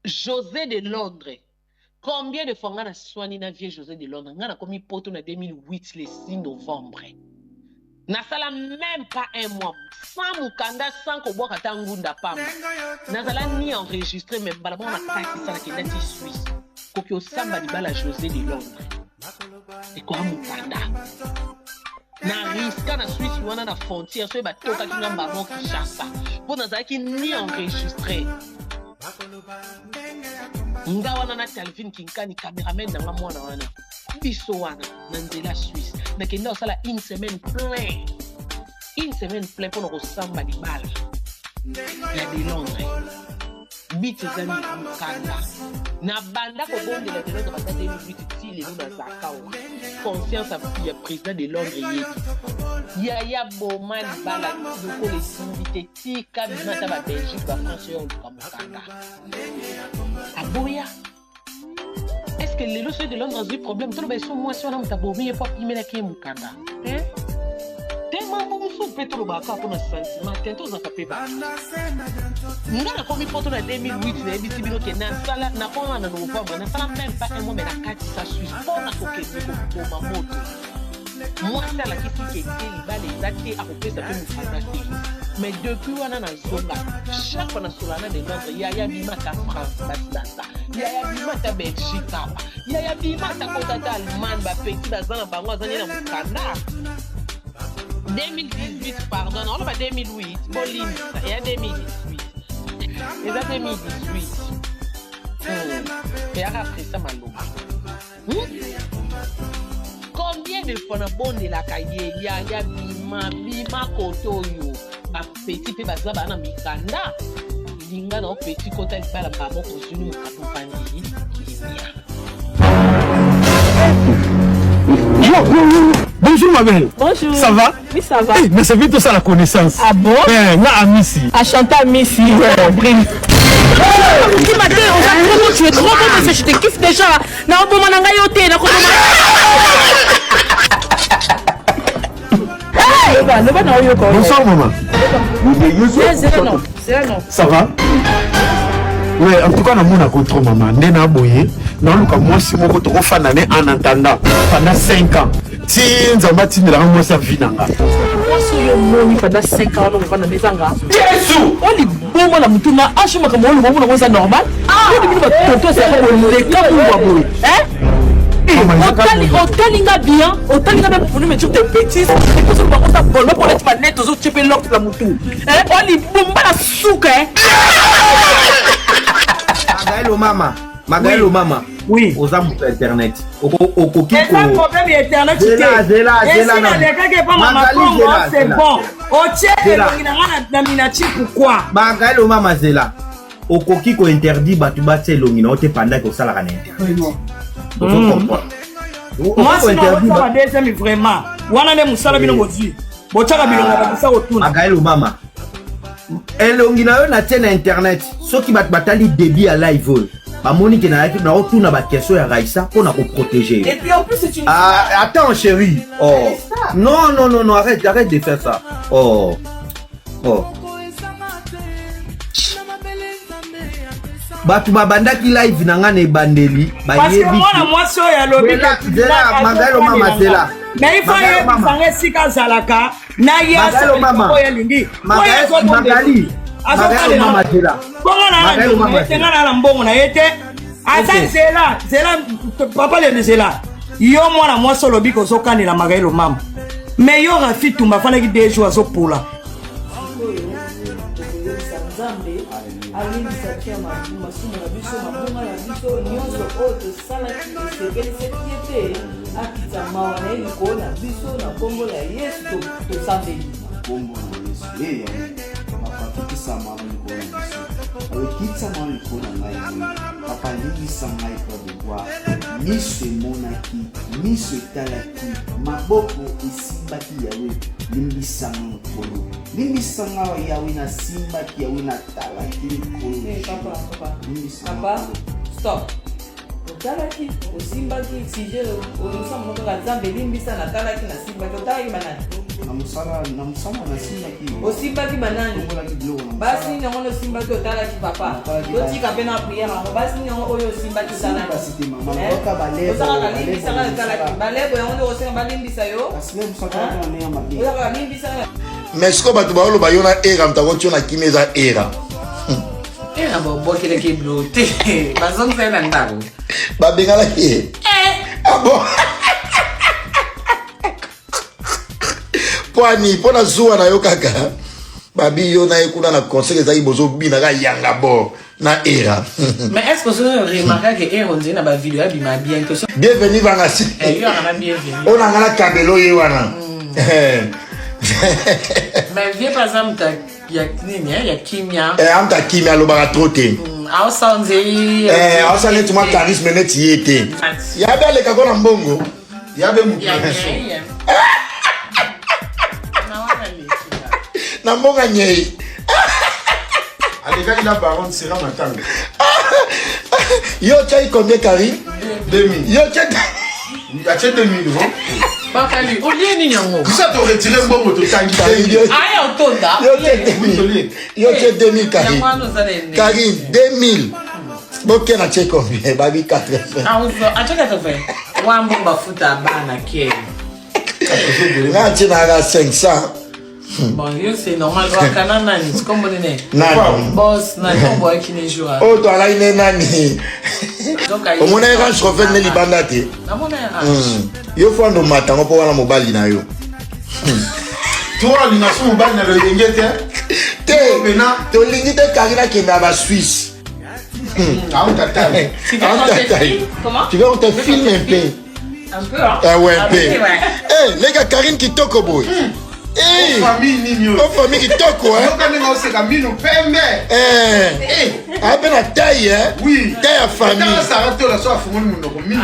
Jose de Londres combien de fois nga na swani na vieux Jose de Londres nga nakomi poto na 2008 le 6 novembre nasala même pas un mois sans mokanda sans kobwaka ata ngunda pamba nazala ni enregistré mais mbala moko nakatisa nakenda ti Suisse koki osamba libala Jose de Londres ekoya mokanda na riska na Suisse wana na frontière soki batokaki nga mbamo Kinshasa mpo nazalaki ni enregistré nga wana na Calvin Kinkani cameraman na nga mwana wana biso wana na nzela Suisse nakenda kosala une semaine plein une semaine plein mpona kosamba libala ya de Londres bit eza mokanda na banda kobondela de Londres banda 2008 ti lelo nazalaka wa conscience ya président de Londres eyebi yaya boma libala lokola esimbi te tika bima ata ba Belgique ba France oyo oluka mokanda aboya est ce que lelo soki de Londres azwi problème toloba eso mwasi wana moto abomi ye mpo apimelaki ye mokanda te te mambo mosusu mpe tolobaka kaka mpona sentiment te tozalaka mpe bato nga nakomi poto na 2008 nayebisi bino ke nasala nakoma na novembre nasala meme pas un mois me nakatisa suisse mpo na kokende koboma moto mwasi alakisi ke te libala eza te akopesa mpe mokanda te mais depuis wana nazonga chaque fois nasolana na de Londres yaya bima ata France basi baza yaya bima ata Belgique awa yaya bima ata kota ata Allemagne bapeti baza na bango aza nde na mokanda 2018 pardon naoloba 2008 bolimbisa eya 2018 eza 2018 eyaka presa maloba Combien de fois nabondelaka ye yaya bima bima kote oyo bapeti mpe baza baa na mikanda linga na opeti kota libala mbala moko ozwini mokanda ovandi kimia. Bonjour ma belle. Bonjour. Ça va? Oui, ça va. Eh, mais c'est vite ça la connaissance. Ah bon? Eh, nga Amisi. Ah, Chantal Amisi. Ouais. Bril. Kima te, oza trop beau, tu es trop beau, monsieur, je te kiffe déjà. Na oboma na ngai yo te, na koboma. Loba, loba na oyoka. Bonsoir maman. Ça va? Ouais, en tout cas namonaka trop mama nde na boye naluka mwasi moko tokofanda ne en attendant pendant 5 ans ti nzambe atindelaka mwasi ya vie na nga mwasi oyo omoni pendant 5 ans wana ovanda nde ezanga yesu oliboma na motu na age makambo oloba omona ngo eza normal boni bino batonto ezalaka boleka mungwa boye otali nga bien otali nga bien pour me dire tes bêtises et puis ozoloba oza bolo mpo olati manete ozotie mpe lokt na motu olibomba na suka Magaelo mama Magaelo mama oui oza moto ya internet okoki eza problème ya internet te esi nalekaki epa mama Congo c'est bon otie elongi na nga na minachi pourquoi Magaelo mama zela okoki ko interdire bato batia elongi na yo te pendant que osalaka na internet ozo comprendre mwasi na osala deuxième vraiment wana nde mosala bino bozwi botyaka bilongo ya bato sa kotuna Magaelo mama elongi na yo natie na internet soki bato batali début ya live oyo bamoni ke nayaki naotuna baquestion ya Raissa mpo na koprotéger yo. Et puis en plus c'est une Ah, attends chérie oh non non non non arrête arrête de faire ça oh oh bato babandaki live na nga na ebandeli parce que mwana mwasi oyo alobi zela Magaelo mama zela mais il faut ayebisa nga esika azalaka na ye oyo alingi Magali azokalela bongo na nga na mbongo na ye te aza zela zela papa lende zela yo mwana mwasi olobi kozokanela Magaelo mama mais yo Rafi Tumba afandaki deux jours azopola sikoyo tokoyebisa nzambe alimbisa tia masumu na biso mabunga na biso nyonso oyo tosalaki esepelisaki ye te akita mawa na ye likolo na biso na nkombo na yesu tosambeli na nkombo na yesu ye yawe papa kitisa mawa likolo na biso awe kitisa mawa likolo na ngai boye papa limbisa ngai père de gloire miso emonaki miso etalaki maboko esimbaki yawe limbisa nga nkolo limbisa nga yawe nasimbaki yawe natalaki nkolo Hey, papa, papa. limbisa nga Papa, stop. Otalaki, osimbaki, sujet, olosa monoko kaka Nzambe limbisa, natalaki, nasimbaki, otalaki banani? Na mosala na mosala nasimbaki. Osimbaki banani? Tongolaki biloko na Basi mosala. nini yango nde osimbaki otalaki papa? Natalaki Totika mpe na prière yango. Basi nini yango oyo osimbaki otalaki? Basi te mama, Eh? nayoka balebo. Ozalaka Balebo limbisa na nga otalaki. mosala. Balebo yango nde osenga balimbisa yo. Kasi lebo sakaka na ndenge ya mabe. Ozalaka limbisa nga. Mais sikoyo bato baoloba yo na era moto akoti yo na kimia eza era. Era babwakelaki bilo te bazongisa ye na ndako. Babenganaki ye. Ah bon? Mpo ani mpo na zuwa na yo kaka babi yo na ye kuna na concert ezalaki bozobina kaka yanga bor na era. Mais est ce que ozo remarka ke era ondire na bavideo abima bien te? Bienvenu vangasi. Eh, yo anga na bienvenu. Oyo na nga na kabelo ye wana. Mais vie par exemple ya nini eh, ya kimia. Eh, amta kimia alobaka trop te. Aosala nzei. Eh, aosala neti mwa charisme neti ye te. Yabe alekako na mbongo. Yabe mutu na biso. Na mbongo ya nyei. Alekaki na baronne sera matanga. Yo otyaki combien Karine? 2000. Yo otya atie 2000 euros. Bakali, olie nini yango? Biso toretire mbongo totangi. Aya otonda. Yo otie 2000. Yo otie 2000 Karine. Yango wana oza na ene. Karine 2000. Boke na tie combien? Babi 80. Ah, ozo, atie 80. Wambo bafuta bana ke. Nga atie na nga 500. Bon, yo c'est normal. Wakana nani? Kombo nini? Nani? Boss nani? Kombo yaki ne jour. Oyo toalaki ne nani? Omonaki Range Rover ne libanda te. Namona ya Range. Yo fo ando mata yango mpo wana mobali na yo. To alinga so mobali na loyenge te. Te, tolingi te Karine akende na ba Suisse. Tu veux qu'on te filme? Comment? Tu veux qu'on te filme un peu? Un peu, hein? Ah ouais, un peu. Ouais. Eh, les gars, Karine Kitoko boy. Eh, famille nini oyo? Oh, famille Kitoko, hein? Yoka ndenge oseka mino pembe. Eh. Ah, ben la taille, hein? Oui. Taille ya famille. Tala Sarah Tola so afungoli monoko mino.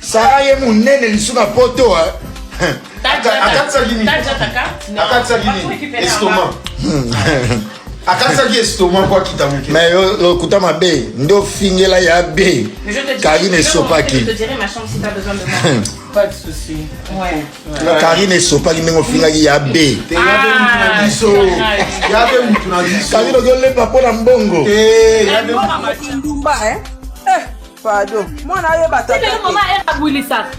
Sarah ye munene lisusu na poto, hein? Akatisaki nini? Akatisaki nini? Estomac. Akatisaki estomac po akita moke. Mais yo lokuta mabe nde ofingela ya be. Mais je te dirai, Karine esopaki. Je te dirai ma chambre si t'as besoin de moi. Pas de souci. Ouais. Karine esopaki ndenge ofingaki ya be. Te yabe mutu na biso. Yabe mutu na biso. Karine ozolemba mpo na mbongo. Te yabe Ndumba, eh? Eh, pardon. Mwana ayeba tata te. Mama abulisaka.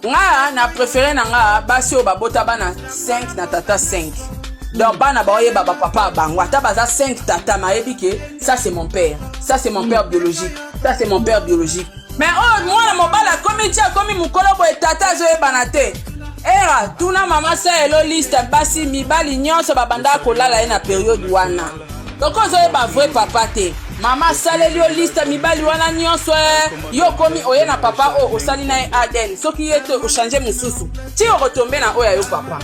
Nga na préféré na nga basi oyo babota bana 5 na tata 5. Donc bana baoyeba ba papa ya bango ata baza 5 tata mayebi ke ça c'est mon père, ça c'est mon père biologique, ça c'est mon père biologique. Mais oyo mwana mobali akomi ti akomi mokolo boye tata azoyebana te. Era tuna mama sa elo liste basi mibali nyonso babandaka kolala ye na periode wana. Toko ozoyeba vrai papa te. Mama asaleli yo liste mibali wana nyonso yo okomi oye na papa oyo osali na ye ADN soki ye te ochange mosusu ti okotombe na oyo ya yo papa.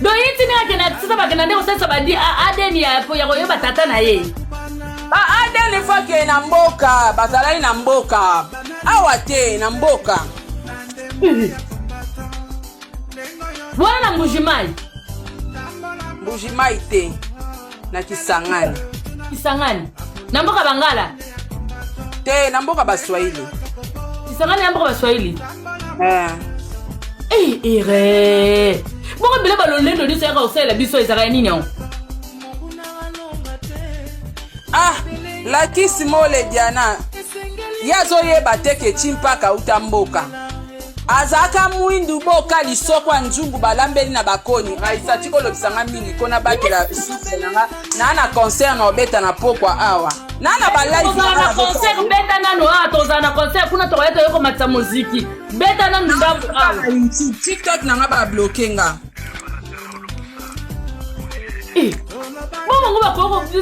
Donc ye ntina akenda sasa bakenda nde kosalisa badi ADN ya ya koyeba tata na ye. Ba ADN ifo akende na mboka, bazalaki na mboka awa te na mboka. Wana na Mbujimayi. Mbujimayi te na Kisangani. Kisangani na mboka Bangala. Te na mboka Baswahili. Kisangani na mboka Baswahili. Eh. Eh, ere. Bongo bele balolendo nyonso yaka kosalela biso ezalaka nini yango? Ah, lakisi mole Diana. Ye azoyeba te ke Tshimpaka auta mboka. Azalaka mwindu boka lisoko ya nzungu balambeli na bakoni. Raisa tika olobisa nga mingi ko nabatela souffle na nga. Na na concert na obeta na pokwa awa. Na na ba live Tozala na concert beta nano awa tozala na concert kuna tokoya toye komatisa moziki. Beta nano ndambo awa. TikTok na nga ba bloquer nga. Eh, bongo ngo bakoki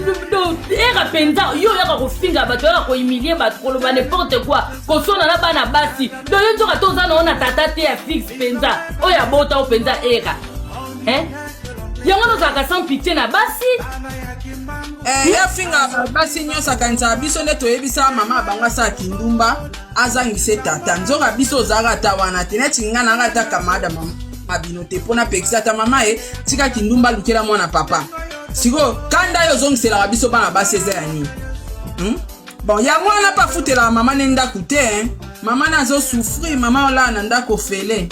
era mpenza yo oyaka kofinga bato oyaka kohumilie bato koloba n'importe quoi kosona na bana basi do yo nzoka to oza nao na tata te ya fixe mpenza oyo abota o mpenza era hein? Yango wana ozalaka sans pitié na basi. Eh, ya finga basi nyonso akanisaka biso nde toyebisa mama ya bango asala kindumba azangise tata nzoka biso ozalaka ata wana te neti nga nanga ata camarade mama bino te mpo napekisa ata mama ye tika kindumba alukela mwana papa sikoyo kanda yo ozongiselaka biso bana basi eza ya nini? Bon, yango wana mpe afutelaka mama ne ndako te hein. Mama ne azosouffrir, mama olala na ndako ofele.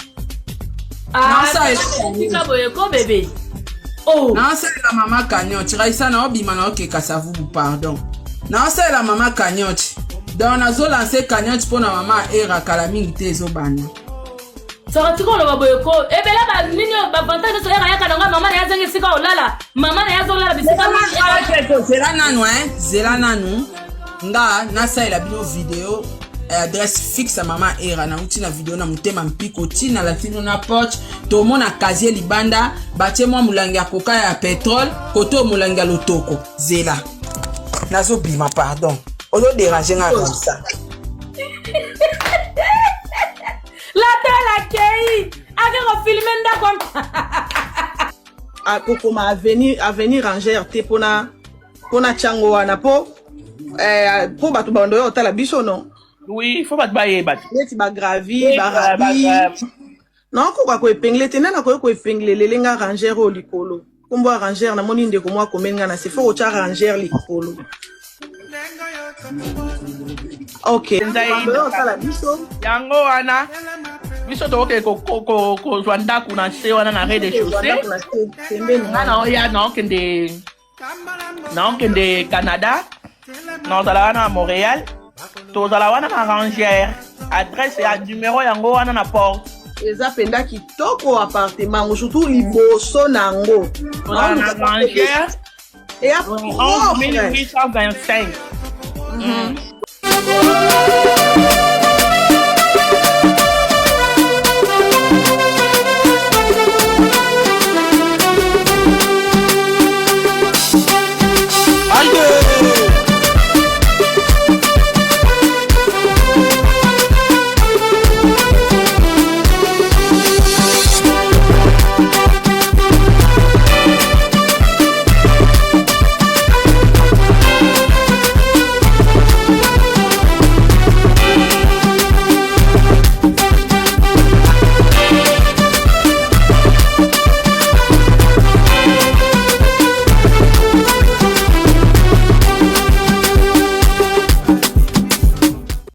Ah, Naosalela tika boye ko bebe. Oh. Naosalela mama cagnotte, Raissa naobima naokeka savubu pardon. Naosalela mama cagnotte. Donc nazolanse cagnotte mpo na mama era kala mingi te ezobanda. Saka tika oloba boye ko ebele ba nini oyo ba vantage nyonso yaka yaka nango mama na ye azangi esika olala mama na ye azolala bisika zela nanu hein zela nanu nga nasalela bino video eh, adresse fixe ya mama era nauti na video na motema mpiko ti nalati bino na porte tomona kazie libanda batie mwa molangi ya koka ya petrole kote oyo molangi ya lotoko zela nazobima pardon ozoderange nga kabisa latala akei ake kofilme ndako akokoma avenir avenir ranger te mpona mpona tiango wana mpo eh, mpo bato bando ya otala biso no oui fo bato bayeba te neti bagravi barabi nakokoka koepengle te nani akoki koepengle lele nga ranger oyo likolo nkombo ya ranger namoni ndeko moko akomeli nga na se fo kotya ranger likolo ok osala biso yango wana biso tokokende kozwa ndako na nse wana na rez de chaussée nga naoya naokende naokende canada nazala wana na montréal tozala wana na rangère adresse ya numero yango wana na porte eza mpenza kitoko appartement yango surtout liboso na yango tozala na rangère eya propre 1825 mm.